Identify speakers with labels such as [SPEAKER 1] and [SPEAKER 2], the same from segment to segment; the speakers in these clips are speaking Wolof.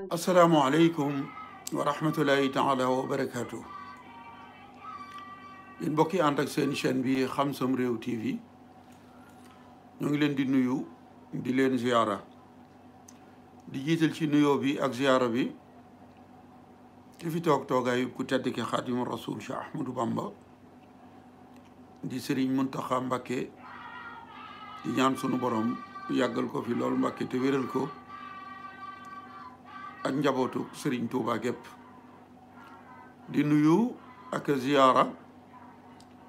[SPEAKER 1] Assalamu alaikum wa rahmatullahi ta'ala wa barakatuh. Yéen mbokk yi ànd ak seen chaîne bi Xam Sam Réew TV ñu ngi leen di nuyu di leen ziyaara di jiital ci nuyoo bi ak ziyaara bi ki fi toog toogaayu ku tedd ki Xaadimu Rasuul Cheikh Ahmadou Bamba di Serigne Mountakha Mbacké di ñaan sunu borom yàggal ko fi lool Mbacké te wéral ko ak njabootu Serigne Touba gépp di nuyu ak ziyaara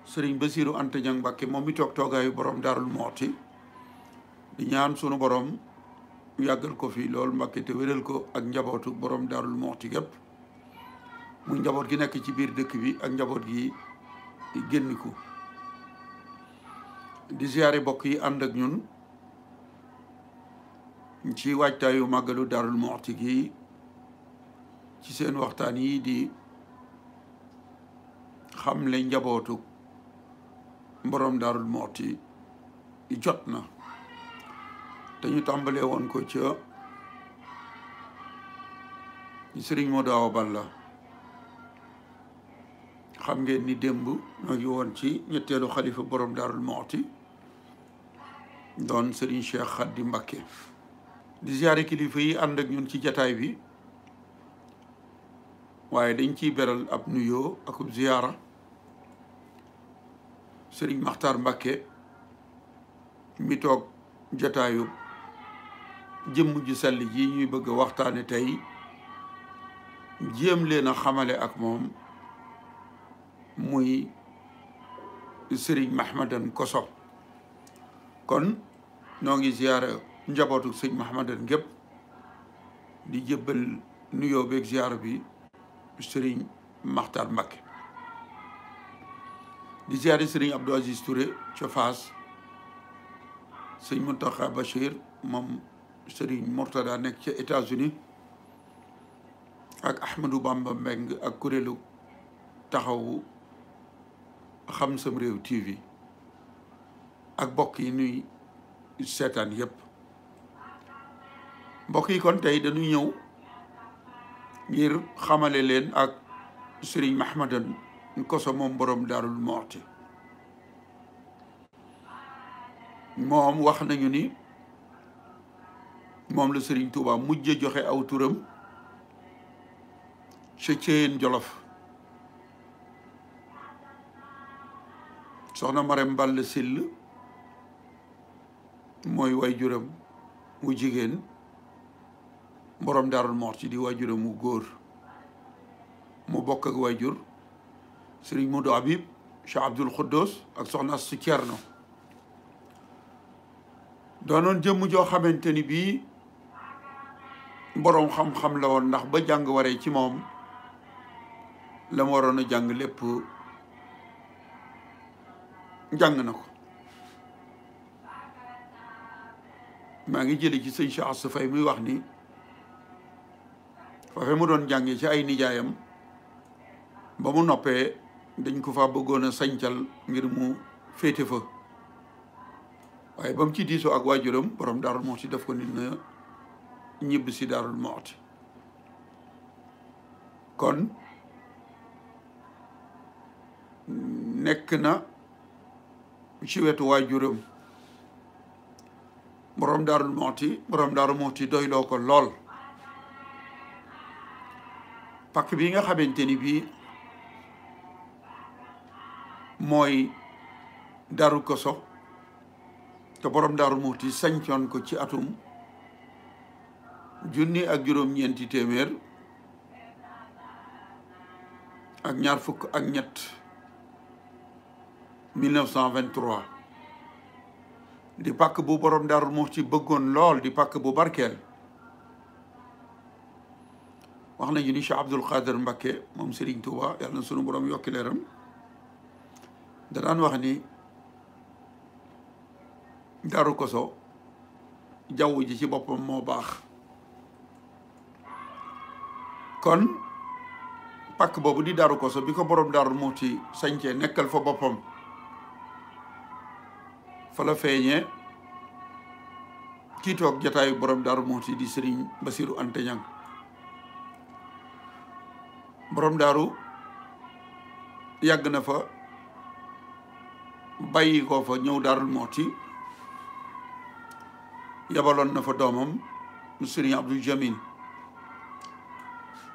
[SPEAKER 1] Serigne Bassirou Anta Niang Mbacké moom mi toog toogaayu borom Daarul Muxti di ñaan sunu borom yàggal ko fi lool Mbacké te wéral ko ak njabootu borom Daarul Muxti gépp muy njaboot gi nekk ci biir dëkk bi ak njaboot gi génniku di ziyaare bokk yi ànd ak ñun ci waajtaayu màggalu Daarul Muxti gi ci seen waxtaan yi di xamle njabootu borom Daarul Muxti jot na te ñu tàmbalee woon ko ca Sëriñ Modou Awa Balla xam ngeen ni démb ñoo ngi woon ci ñetteelu xalifa borom Daarul Muxti doon Serigne Cheikh Khady Mbacké di ziyaare kilifa yi ànd ak ñun ci jataay bi waaye dañ ciy beral ab nuyoo akub ziyaara Serigne Makhtar Mbacké mi toog jataayu jëmm ju sell ji ñuy bëgg a waxtaane tey jéem leen a xamale ak moom muy Serigne Mahmadan Koso kon noo ngi ziyaara njabootu sëñ Mahmadan gépp di jébbal nuyoo beeg ziyaara bi Serigne Makhtar Mbacké di ziyaare Serigne Abdou Aziz Touré ca Fass sëñ Mountakha Bachir moom Serigne Mourtada nekk ca États-Unis ak Ahmadou Bamba Mbeng ak kuréelu taxawu Xam Sam Réew TV ak mbokk yi nuy seetaan yépp mbokk yi kon tey dañuy ñëw ngir xamale leen ak Serigne Mahmadan Koso moom borom Daarul Muxti moom wax nañu ni moom la Serigne Touba mujj joxe aw turam ca Ceyeen Jolof soxna Marème Ball Sill mooy waajuram wu jigéen borom Daarul Muxti di waajuram wu góor mu bokk ak waajur Serigne Modou Habib Cheikh Abdoul Khoudous ak soxna Astou Thierno doonoon jëmm joo xamante ni bii boroom xam-xam la woon ndax ba jàng waree ci moom la mu waroon a jàng lépp jàng na ko maa ngi jële ci sëñ Cheikh Assou Faye muy wax ni foofe mu doon jànge ci ay nijaayam ba mu noppee dañ ko fa bëggoon a sañcal ngir mu féete fa waaye ba mu ci diisoo ak waajuram borom Daarul Muxti def ko nit na ñibb si Daarul Muxti kon nekk na ci wetu waajuram borom Daarul Muxti doyloo ko lool pakk bi nga xamante ni bii mooy Daaru Koso te borom Daarul Muxti sañcoon ko ci atum 1900 ak ñaar fukk ak ñett 1923 di pàkk bu borom Daarul Muxti bëggoon lool di pàkk bu barkeel wax nañu ni Cheikh Abdoul Khader Mbacké moom Serigne Touba yàlla na sunu borom yokki leeram da daan wax ni Daaru Koso jaww ji ci boppam moo baax kon pàkk boobu di Daaru Koso bi ko borom Daaru Muxti sañcee nekkal fa boppam fa la feeñee kii toog jataayu borom Daaru Muxti di Sëriñ Basiru Anta Ñaŋ borom daaru yàgg na fa bàyyi ko fa ñëw Daarul Muxti yabaloon na fa doomam Sëriñ Abdul Jamil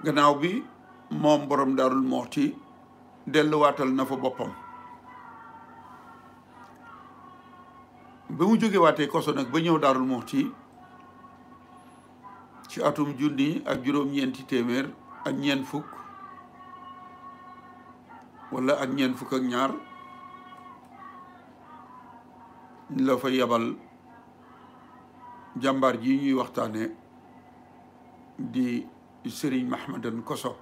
[SPEAKER 1] gannaaw bi moom borom Daarul Muxti delluwaatal na fa boppam ba mu jóge waatee Koso nag ba ñëw Daarul Muxti ci atum junni ak juróom-ñeenti téeméer ak ñeent fukk wala ak ñeent fukk ak ñaar la fa yabal jàmbaar ji ñuy waxtaane di Sëriñ Mahmadan Koso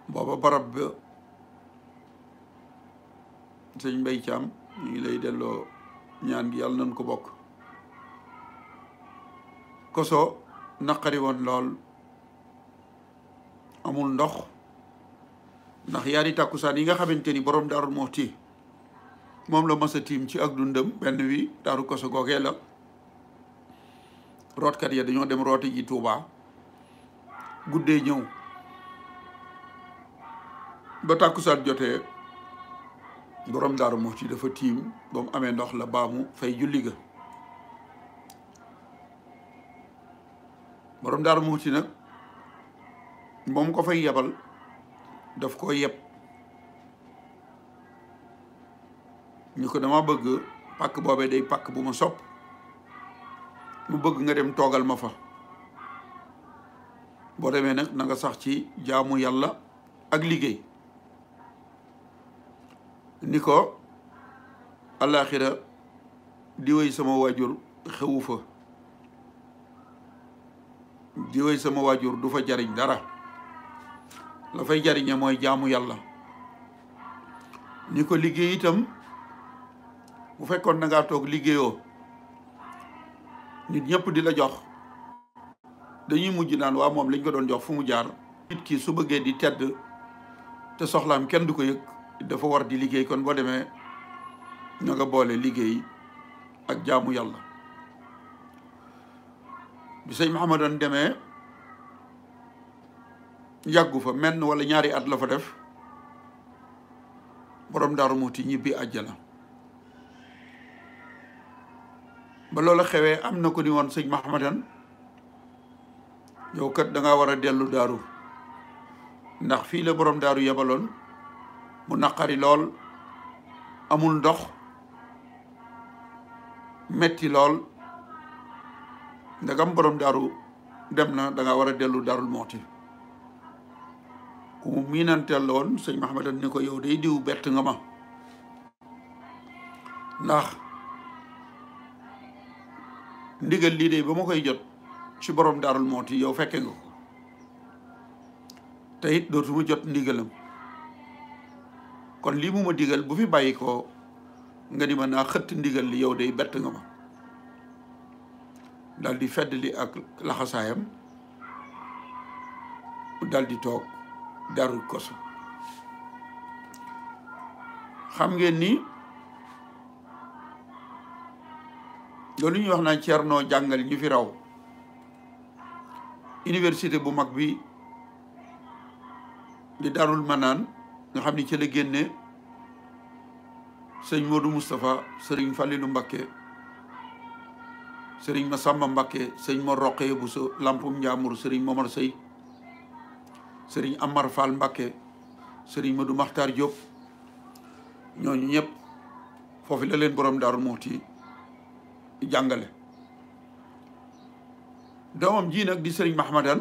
[SPEAKER 1] booba barab ba sëñ Mbay Caam ñu ngi lay delloo ñaan gi yàlla nañ ko bokk Koso naqari woon lool amul ndox ndax yaari tàkkusaan yi nga xamante ni borom Daaru Muxti moom la mas a tiim ci ak dundam benn wi Daaru Koso googee la rootkat ya dañoo dem rooti ji Tuubaa guddee ñëw ba tàkkusaan jotee borom Daaru Muxti dafa tiim ba mu amee ndox la baamu fay julli ga borom Daaru Muxti nag moom ko fay yebal daf ko yeb ñu ko dama bëgg pàkk boobee day pàkk bu ma sopp mu bëgg nga dem toogal ma fa boo demee nag na nga sax ci jaamu yàlla ak liggéey ni ko àllaaxira di wéy sama waajur xewu fa di wéy sama waajur du fa jariñ dara la fay jariñe mooy jaamu yàlla ni ko liggéey itam bu fekkoon na ngaa toog liggéeyoo nit ñëpp di la jox dañuy mujj naan waa moom lañ ko doon jox fu mu jaar nit ki su bëggee di tedd te soxlaam kenn du ko yëg dafa war di liggéey kon boo demee na nga boole liggéey ak jaamu yàlla bi sëñ Mahamadan demee yàggu fa menn wala ñaari at la fa def borom Daaru Muxti ñibbi àjjana ba loola xewee am na ko ni woon sëñ Mahamadan yow kat da ngaa war a dellu daaru ndax fii la borom daaru yebaloon mu naqari lool amul ndox metti lool ndagam borom daaru dem na da ngaa war a dellu Daarul Muxti ku mu miinanteel woon sëñ Mahamadan ni ko yow day diw bett nga ma ndax ndigal lii de ba ma koy jot ci borom Daarul Muxti yow fekke nga ko te it dootuma jot ndigalam kon lii mu ma digal bu fi bàyyi ko nga di ma naa xëtt ndigal li yow day bett nga ma dal di fedd li ak laxasaayam dal di toog Daaru Koso xam ngeen ni loolu ñuy wax naa Ceerno jàngal ñu fi raw université bu mag bi di Daarul Manaan nga xam ni ci la génne sëñ Modou Moustapha sëriñ Fallilou Mbakke sëriñ Massamba Mbakke sëñ Mor Roqee Bousso Lampum Njaamur sëriñ Momar Sey sëriñ Amar Fall Mbakke sëriñ Modou Makhtar Diop ñooñu ñëpp foofu la leen borom Daarul Muxti jàngale doomam ji nag di sëriñ Mahamadan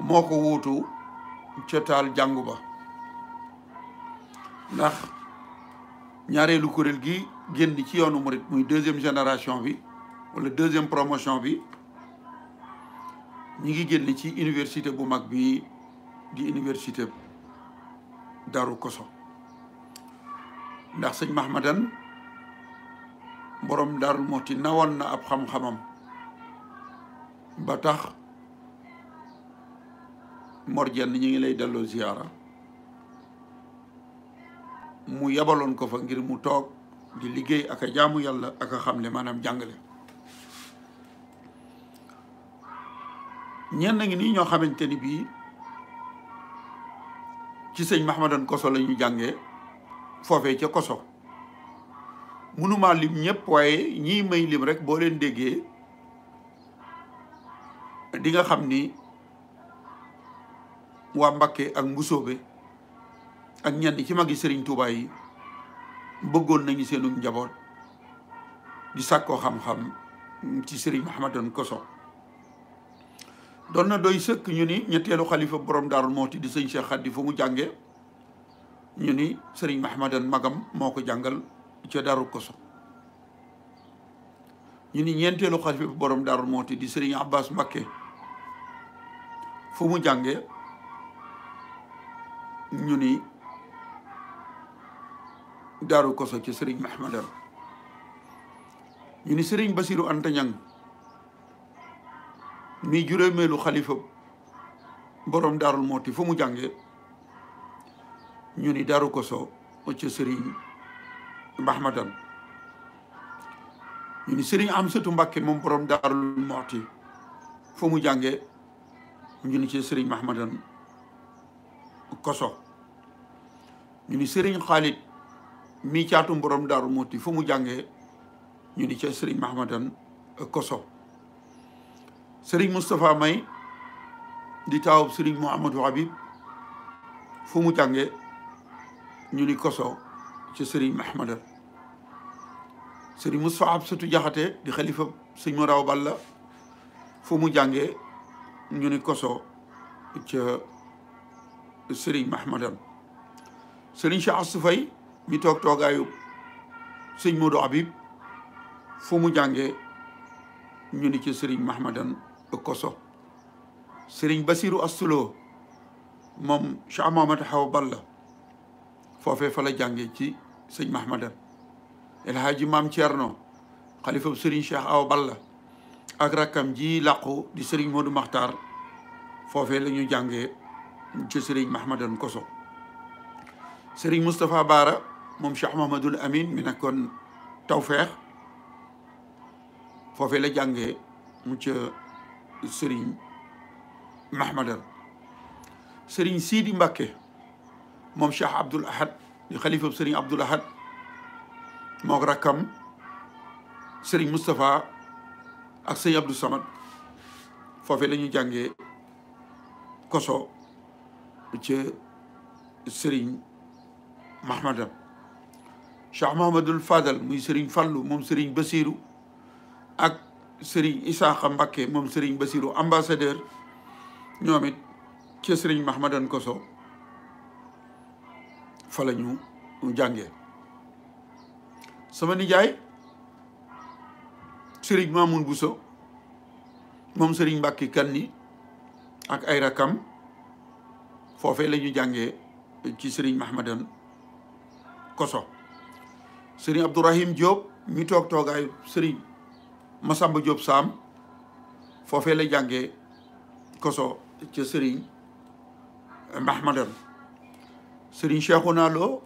[SPEAKER 1] moo ko wuutu ca taal jàngu ba ndax ñaareelu kuréel gi génn ci yoonu murit muy deuxième génération bi wala deuxième promotion bi ñi ngi génn ci université bu mag bi di université Daaru Koso ndax sëñ Mahamadan borom Daarul Muxti nawoon na ab xam-xamam ba tax Mor Jenn ñi ngi lay delloo ziyaara mu yabaloon ko fa ngir mu toog di liggéey ak a jaamu yàlla ak a xamle maanaam jàngale. ñenn ngi nii ñoo xamante ni bii ci sëñ Mahmadan Koso la ñu jàngee foofee ca Koso mënuma lim ñëpp waaye ñii may lim rek boo leen déggee di nga xam ni waa Mbakke ak Mbusoobe ak ñenn ci magi Sëriñ Tuubaa yi bëggoon nañu seenu njaboot di sàkkoo xam-xam ci Sëriñ Mahmadan Koso. doon na doy sëkk ñu ni ñetteelu xalifa borom Daaru Muxti di sëñ Cheikh Khady fu mu jànge ñu ni Sëriñ Mahmadan magam moo ko jàngal ca Daaru Koso. ñu ni ñeenteelu xalifa borom Daaru Muxti di Sëriñ Abbas Mbakke fu mu jànge ñu ni Daaru Koso ci Sëriñ Mahmadan. ñu ni Sëriñ Basiru Anta Ñang mi juróomeelu xalifa borom Daaru Muxti fu mu jànge ñu ni Daaru Koso ci Sëriñ Mahmadan. ñu ni Sëriñ Amsatu Mbàkke moom borom Daaru Muxti fu mu jànge ñu ni ci Sëriñ Mahmadan Koso. ñu ni Sëriñ Xaalit mi caatum borom Daaru Muxti fu mu jànge ñu ni ci Sëriñ Mahmadan Koso. Sëriñ Moustapha May di taawub Sëriñ Mouhamadou Habib fu mu jànge ñu ni Koso ci Sëriñ Mahmadan. Sëriñ Moustapha Absatu Jaxate di xalifa Sëriñ Moraw Balla fu mu jànge ñu ni Koso ca Sëriñ Mahmadan. Sëriñ Cheikh Assou Faye mi toog toogaayu Sëriñ Modou Habib fu mu jànge ñu ni ci Sëriñ Mahmadan Koso. Sëriñ Basiru Astulo moom Cheikh Mahamad Hawa Balla foofee fa la jànge ci Sëriñ Mahmadan. El Hadji Maam Thierno xalifa Sëriñ Cheikh Awa Balla ak rakkam ji làqu di Sëriñ Modou Makhtar foofee la ñu jàngee ci Sëriñ Mahmadan Koso. Sëriñ Moustapha Baara moom Cheikh Mahamadul Amin mi nekkoon Tawfeex foofee la jàngee mu ca Sëriñ Mahmadan. Sëriñ Sidi Mbakke moom Cheikh Abdoul Ahad di xalifa Sëriñ Abdoul Ahad mook rakkam Sëriñ Moustapha ak Sëriñ Abdou Samad foofee la ñu jàngee Koso ca Sëriñ Mahmadan. Cheikh Mahamadul Fadal muy Sëriñ Fallu moom Sëriñ Basiru ak Sëriñ Isaaxa Mbakke moom Sëriñ Basiru ambassadeur ñoom it ca Sëriñ Mahmadan Koso fa la ñu jàngee. sama nijaay Sëriñ Mamoun Bousso moom Sëriñ Mbàkke Kanni ak ay rakam foofee la ñu jàngee ci Sëriñ Mahmadan Koso. Sëriñ Abdourahim Diop mi toog toogaayu Sëriñ Masamba Diop Sam foofee la jàngee Koso ca Sëriñ Mahmadan. Sëriñ Cheikhouna Lo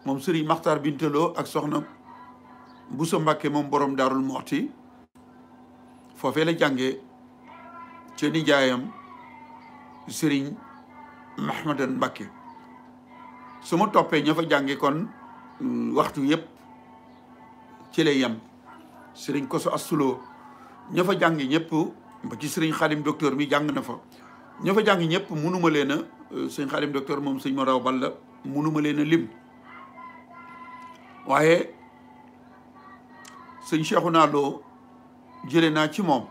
[SPEAKER 1] moom Sëriñ Maxtar Bintaloo ak soxna Bousso Mbàkke moom borom Daarul Muxti foofee la jàngee ca nijaayam Sëriñ Mahmadan Mbàkke. su ma toppee ña fa jànge kon waxtu yëpp ci lay yem. Sëriñ Koso Astulo ña fa jàngi ñëpp ba ci Sëriñ Xaadim docteur mi jàng na fa ña fa jàngi ñëpp munuma leen a Sëriñ Xaadim docteur moom Sëriñ Moraw Balla munuma leen a lim. waaye Sëriñ Cheikhouna Lo jële naa ci moom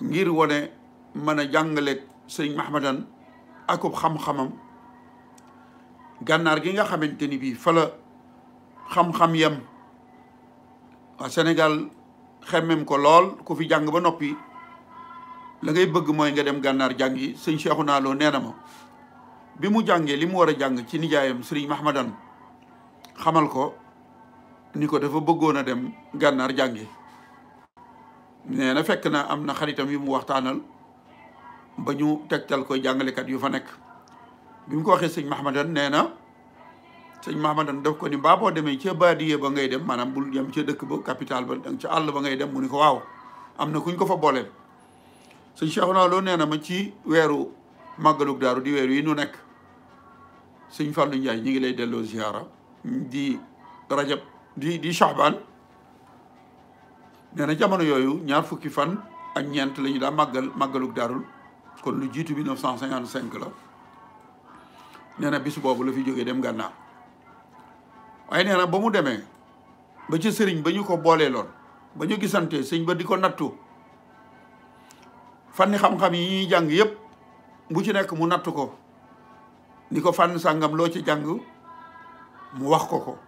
[SPEAKER 1] ngir wane mën a jàngaleeg Sëriñ Mahmadan akub xam-xamam gànnaar gi nga xamante ni bii fa la xam-xam yem. waa Sénégal xemmem ko lool ku fi jàng ba noppi la ngay bëgg mooy nga dem gànnaar jàngi. Sëñ Cheikhouna Lo nee na ma bi mu jàngee li mu war a jàng ci nijaayam Sëriñ Mahmadan xamal ko ni ko dafa bëggoon a dem gànnaar jàngi. nee na fekk na am na xaritam yu mu waxtaanal ba ñu tegtal koy jàngalekat yu fa nekk bi mu ko waxee sëñ Mahamadan nee na sëñ Mahamadan def ko ni mbaa boo demee ca baadiye ba ngay dem maanaam bul yem ca dëkk ba capital ba ca àll ba ngay dem mu ni ko waaw am na kuñ ko fa booleel sëñ Cheikhouna Lo nee na ma ci weeru màggalug daaru di weeru yi nu nekk sëñ Fallou Ndiaye ñi ngi lay delloo ziara di rajab di Shahban nee na jamono yooyu ñaar fukki fan ak ñeent la ñu daa màggalug daarul kon lu jiitu 1955 la nee na bis boobu la fi jógee dem gànnaar waaye nee na ba mu demee ba ca sëriñ ba ñu ko boolee loon ba ñu gisante sëñ ba di ko nattu fànni xam-xam yi ñuy jàng yépp bu ci nekk mu nattu ko ni ko fànn sàngam loo ci jàng mu wax ko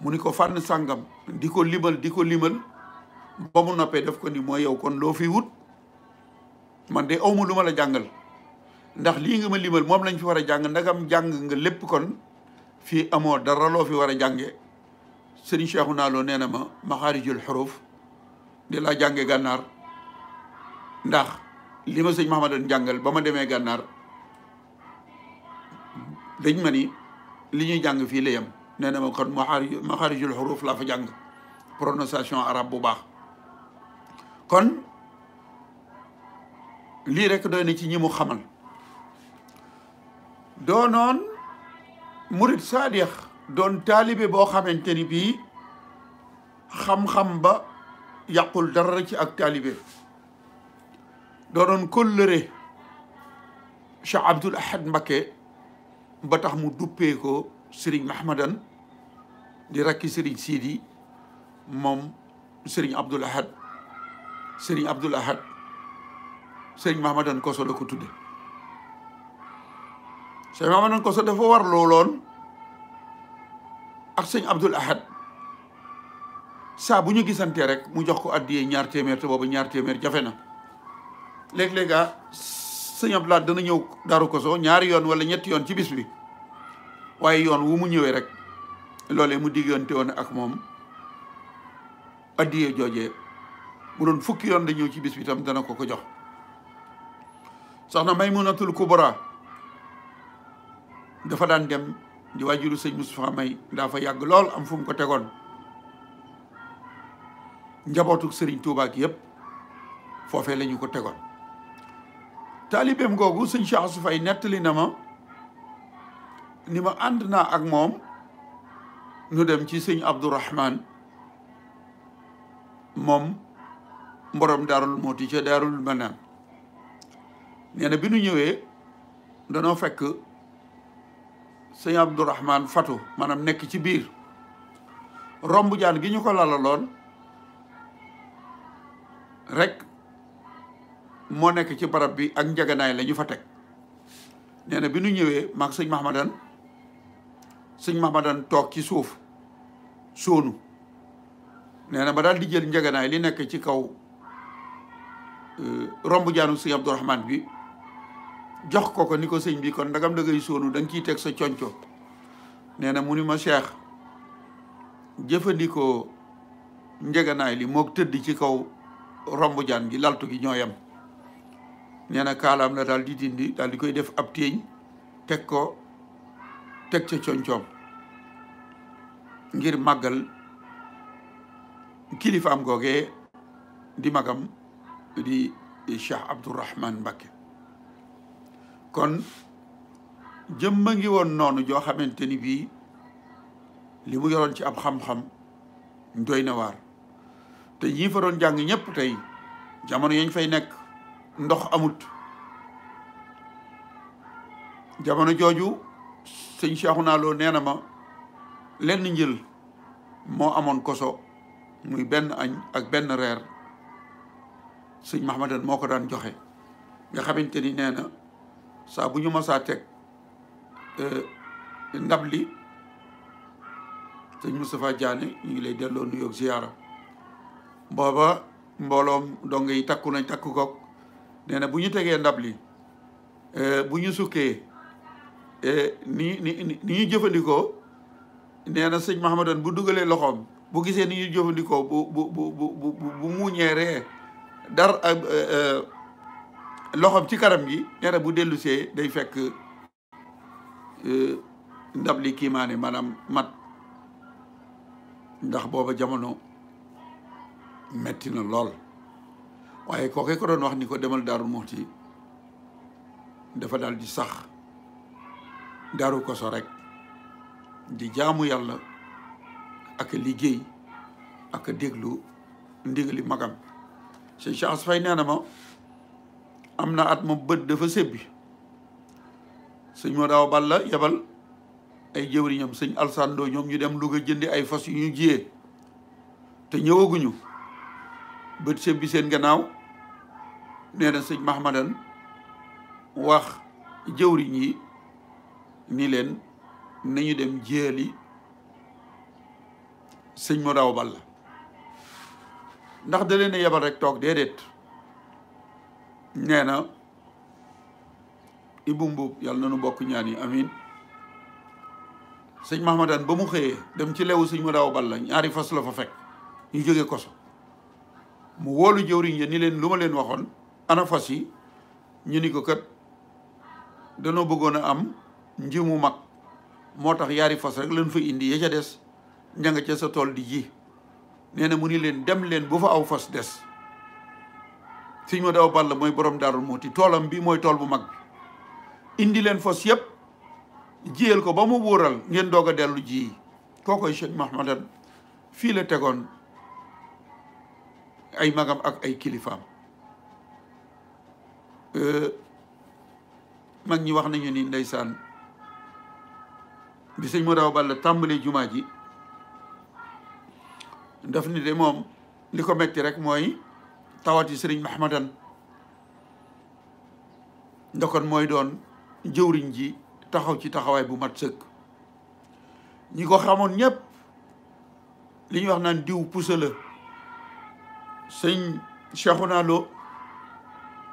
[SPEAKER 1] mu ni ko fànn sàngam di ko limal ba mu noppee def ko ni mooy yow kon loo fi wut man de awma lu ma la jàngal ndax lii nga ma limal moom lañ fi war a jàng ndagam jàng nga lépp kon fii amoo dara loo fi war a jànge sëriñ Cheikhouna Lo nee na ma maxaarijul xuruf di laa jànge gànnaar ndax li ma sëñ Mahamadan jàngal ba ma demee gànnaar dañ ma ni li ñuy jàng fii la yem nee na ma kon maxaarijul xuruf laa fa jàng prononciation arabe bu baax kon lii rek doy na ci ñi mu xamal doonoon murid saadix doon taalibe boo xamante ni bii xam-xam ba yàqul dara ci ak taalibe doonoon kóllëre Cheikh Abdoul Ahad Mbacké ba tax mu duppee ko Serigne Mahamadan di rakki Serigne Sidi moom Serigne Abdoul Ahad Serigne Abdoul Ahad Serigne Mahamadan Koso la ko tudde Serigne Mahamadan Koso dafa war looloon ak Serigne Abdoul Ahad saa bu ñu gisantee rek mu jox ko addiyee 2 téeméer te boobu 2 téeméer jafe na léeg-léega Serigne Abdoul Ahad dana ñëw Daaru Koso 2 yoon wala 3 yoon ci bis bi waaye yoon wu mu ñëwee rek loolee mu diggante woon ak moom addiyee joojee bu doon 10 yoon da ñëw ci bis bi tam dana ko jox soxna Maymunatul Kubra dafa daan dem di waajuru sëñ Moustapha May daa fa yàgg lool am fu mu ko tegoon njabootu Serigne Touba gi yëpp foofee la ñu ko tegoon taalibeem googu sëñ Cheikh Assou Faye nettali na ma ni ma ànd naa ak moom nu dem ci sëñ Abdourahman moom mborom Daarul Mooti ca Daarul Manaan nee na bi nu ñëwee danoo fekk sëñ Abdourahman fatu maanaam nekk ci biir romb jaan gi ñu ko lalaloon rek moo nekk ci barab bi ak njaganaay la ñu fa teg nee na bi nu ñëwee maag sëñ Mahamadan toog ci suuf soonu nee na ma daal di jël njaganaay li nekk ci kaw romb jaanu sëñ Abdourahman bi jox ko ni ko sëñ bi kon ndagam da ngay soonu da nga ciy teg sa conco nee na mu ni ma Cheikh jëfandikoo njaganaay li moog tëdd ci kaw romb jaan gi laltu gi ñooyam nee na kaalaam la daal di dindi daal di koy def ab téeñ teg ca concoom ngir màggal kilifaam googee di magam di Cheikh Abdourahman Mbacké kon jëmma ngi woon noonu joo xamante ni bii li mu yoroon ci ab xam-xam doy na waar te ñii fa doon jàng ñëpp tey jamono yañ fay nekk ndox amut jamono jooju sëñ Cheikhouna Lo nee na ma lenn njël moo amoon Koso muy benn añ ak benn reer sëñ Mahamadan moo ko daan joxe nga xamante ni nee na saa bu ñu masaa teg ndab li sëñ Moustapha Diané ñu ngi lay delloo nuyoog ziyaara booba mbooloom dong yi takku nañ takku koog nee na bu ñu tegee ndab li bu ñu sukkee ni ñu jëfandikoo nee na sëñ Mahamadan bu dugalee loxoom bu gisee ni ñu jëfandikoo bu muuñee ree dar loxoom ci kanam gi nee na bu dellusee day fekk ndab li kiimaane maanaam mat ndax booba jamono metti na lool waaye kooke ko doon wax ni ko demal Daaru Muxti dafa daal di sax Daaru Koso rek di jaamu yàlla ak liggéey ak déglu ndigali magam sëñ Cheikh As Fay nee na ma am na at ma bët dafa sébbi sëñ moo daaw Balla yebal ay jëwriñam sëñ Alsando ñoom ñu dem Louga jëndi ay fas yu ñu jiyee te ñëwaguñu bët sébbi seen gannaaw nee na sëñ Mahmadan wax jëwriñ yi ni leen nañu dem jéeli sëñ moo daaw Balla ndax da leen a yebal rek toog déedéet nee na Ibu Mbuub yàlla na nu bokk ñaan yi amin sëñ Mahmadan ba mu xëyee dem ci lewu sëñ moo daaw Balla ñaari fas la fa fekk ñu jóge Koso mu woolu jëwriñ ya ni leen lu ma leen waxoon ana fas yi ñu ni ko kat danoo bëggoon a am nji mu mag moo tax yaari fas rek lañ fa indi ya ca des ña nga ca sa tool di ji nee na mu ni leen dem leen bu fa aw fas des sëñ moo daaw Balla mooy borom Daaru Muxti toolam bi mooy tool bu mag bi indi leen fas yëpp jiyal ko ba mu wóoral ngeen doog a dellu ji kookoy Cheikh Mahmadan fii la tegoon ay magam ak ay kilifaam mag ñi wax nañu ni ndeysaan bi sëñ moo daaw Balla tàmbalee jumaa ji daf ni de moom li ko metti rek mooy tawati sëriñ Mahmadan ndokon mooy doon jëwriñ ji taxaw ci taxawaay bu mat sëkk ñi ko xamoon ñëpp li ñuy wax naan diw pusa la sëñ Cheikhouna Lo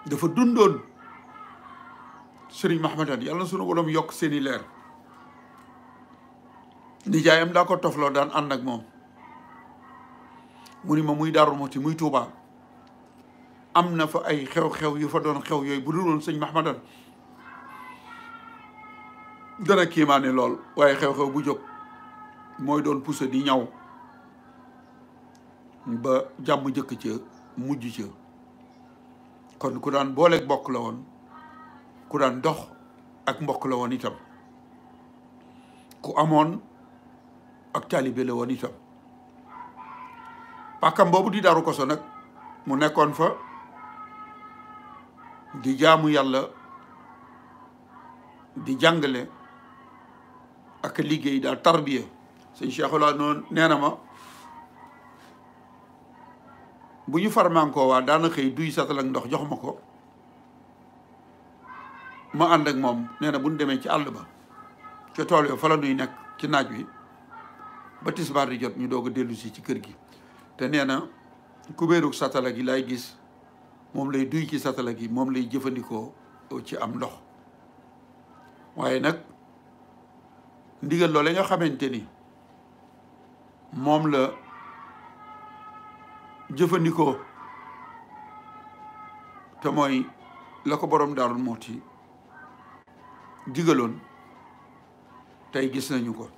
[SPEAKER 1] dafa dundoon sëriñ Mahmadan yàlla na sunu borom yokk seeni leer nijaayam daa ko tofloo daan ànd ak moom mu ni ma muy Daaru Muxti muy Tuuba am na fa ay xew-xew yu fa doon xew yooyu bu dul woon sëñ Mahmadan dana kiimaane lool waaye xew-xew bu jóg mooy doon pusa di ñaw ba jàmm jëkk ca mujj ca kon ku daan booleeg bokk la woon ku daan dox ak mbokk la woon itam ku amoon ak taalibe la woon itam pàkkam boobu di Daaru Koso nag mu nekkoon fa di jaamu yàlla di jàngale ak liggéey daal tarbiya sëñ Cheikhoula noonu nee na ma bu ñu farmankoo waa daana xëy duy satal ak ndox jox ma ko ma ànd ak moom nee na bu ñu demee ci àll ba ca tool yo fa la nuy nekk ci naaj wi ba tisbaar di jot ñu doog a dellu si ci kër gi te nee na kubéerug satala gi lay gis moom lay duy ci satala gi moom lay jëfandikoo ci am ndox waaye nag ndigal loole nga xamante ni moom la jëfandikoo te mooy la ko borom Daaru Muxti digaloon tey gis nañu ko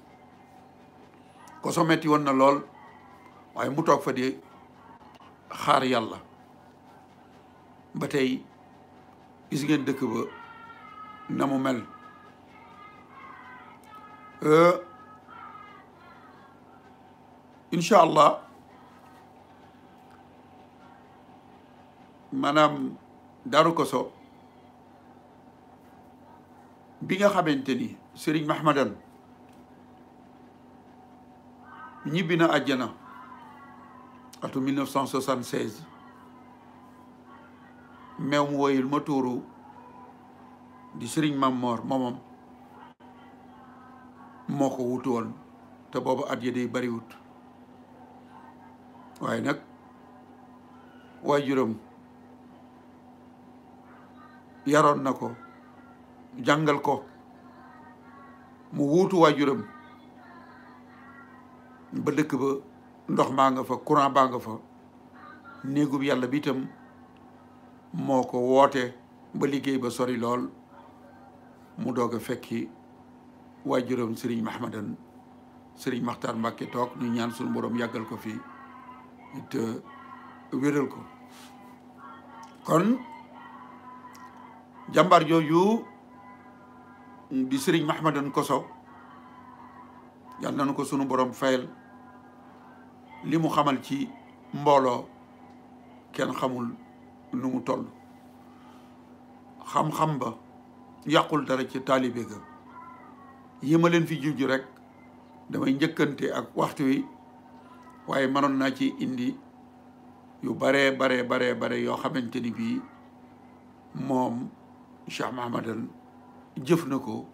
[SPEAKER 1] Koso metti woon na lool waaye mu toog fa di xaar yàlla ba tey gis ngeen dëkk ba na mu mel incha allah maanaam Daaru Koso bi nga xamante ni Serigne Mahmadan ñibbi na àjjana atu 1976 meew mu woyul ma tuuru di Serigne Mamor moomam moo ko wutu woon te boobu at ya day bariwut waaye nag waajuram yaroon na ko jàngal ko mu wuutu waajuram ba dëkk ba ndox maa nga fa courant baa nga fa néegub yàlla bi itam moo ko woote ba liggéey ba sori lool mu doog a fekki waajuram sëriñ Mahmadan sëriñ Maxtaar Mbàkke toog ñu ñaan suñu borom yàggal ko fi te wéral ko kon jàmbaar jooju di sëriñ Mahmadan Koso yàlla nañu ko sunu borom fayal li mu xamal ci mbooloo kenn xamul nu mu toll xam-xam ba yàqul dara ci taalibe ga yi ma leen fi juju rek damay njëkkante ak waxtu wi waaye mënoon naa ci indi yu bare yoo xamante ni bii moom Cheikh Mahmadan jëf na ko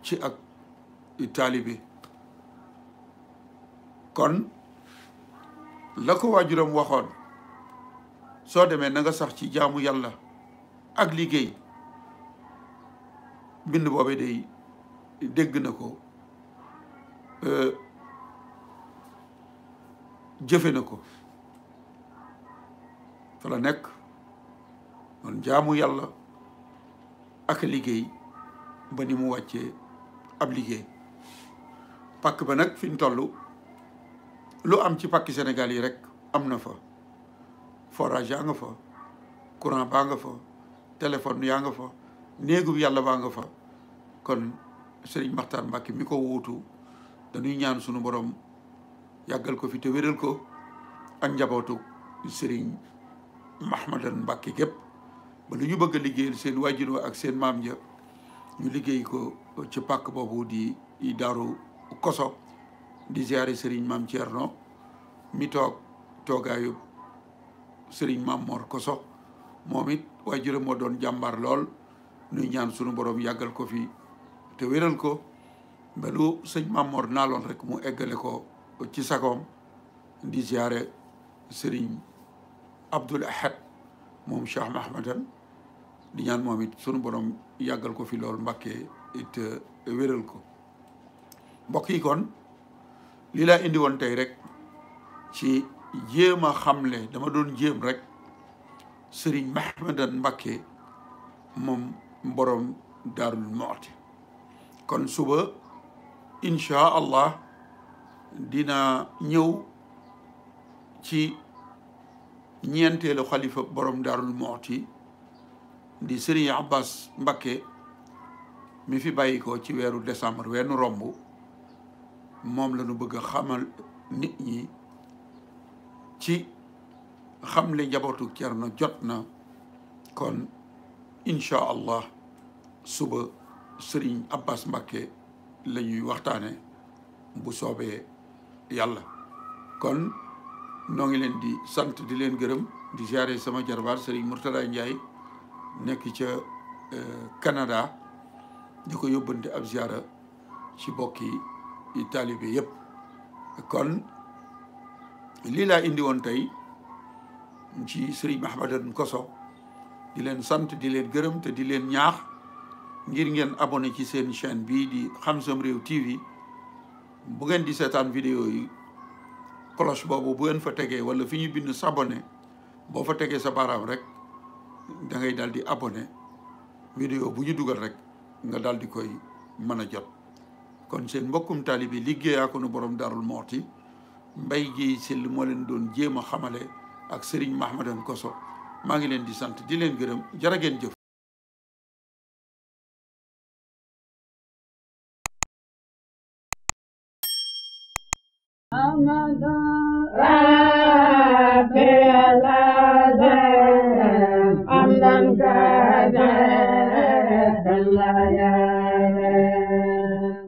[SPEAKER 1] ci ak taalibe kon la ko waajuram waxoon soo demee na nga sax ci jaamu yàlla ak liggéey bind boobee day dégg na ko jëfe na ko fa la nekk man jaamu yàlla ak liggéey ba ni mu wàccee ab liggéey pàkk ba nag fi ñu toll lu am ci pàkki Sénégal yi rek am na fa forage yaa nga fa courant baa nga fa téléphone yaa nga fa néegu yàlla baa nga fa kon Sëriñ Maxtaar Mbàkke mi ko wuutu dañuy ñaan sunu borom yàggal ko fi te wéral ko ak njabootu Sëriñ Mahmadan Mbàkke gépp ba lu ñu bëgg a liggéeyal seen waajur ak seen maam ja ñu liggéey ko ci pàkk boobu di Daaru Koso di ziare Sëriñ Maam Thierno mi toog toogaayu Sëriñ Maam Mor Koso moom it waajuram moo doon jàmbaar lool nuy ñaan sunu borom yàggal ko fi te wéral ko ba lu sëñ Maam Mor naaloon rek mu eggale ko ci sagoom di ziare Sëriñ Abdul Ahad moom Cheikh Mahmadan di ñaan moom it sunu borom yàggal ko fi lool Mbàkke it wéral ko mbokk yi kon lii laa indi woon tey rek ci jéem a xamle dama doon jéem rek Sëriñ Mahmadan Mbàkke moom borom Daarul Muxti kon suba incha allah dina ñëw ci ñeenteelu xalifa borom Daarul Muxti di Sëriñ Abbas Mbàkke mi fi bàyyi ko ci weeru décembre weenu romb moom la ñu bëgg a xamal nit ñi ci xamle njabootu Cerno jot na kon incha allah suba Sëriñ Abbas Mbàkke la ñuy waxtaane bu soobee yàlla kon noo ngi leen di sant di leen gërëm di ziare sama jarbaat Sëriñ Murtada Njaay nekk ca Canada di ko yóbbante ab ziara ci bokki taalibe yépp kon lii laa indi woon tey ci Sëriñ Mahmadan Koso di leen sant di leen gërëm te di leen ñaax ngir ngeen abonné ci seen chaîne bii di Xam Sam Réew TV bu ngeen di seetaan vidéo yi cloche boobu bu ngeen fa tegee wala fi ñu bind s'abonné boo fa tegee sa baaraam rek da ngay daal di abonné vidéo bu ñu dugal rek nga daal di koy mën a jot kon seen mbokkum taalibe liggéeyaa ko nu borom Daarul Muxti Mbay Géey Sill moo leen doon jéem a xamale ak Sëriñ Mahmadan Koso maa ngi leen di sant di leen gërëm jërë ngeen jëf
[SPEAKER 2] Ramadan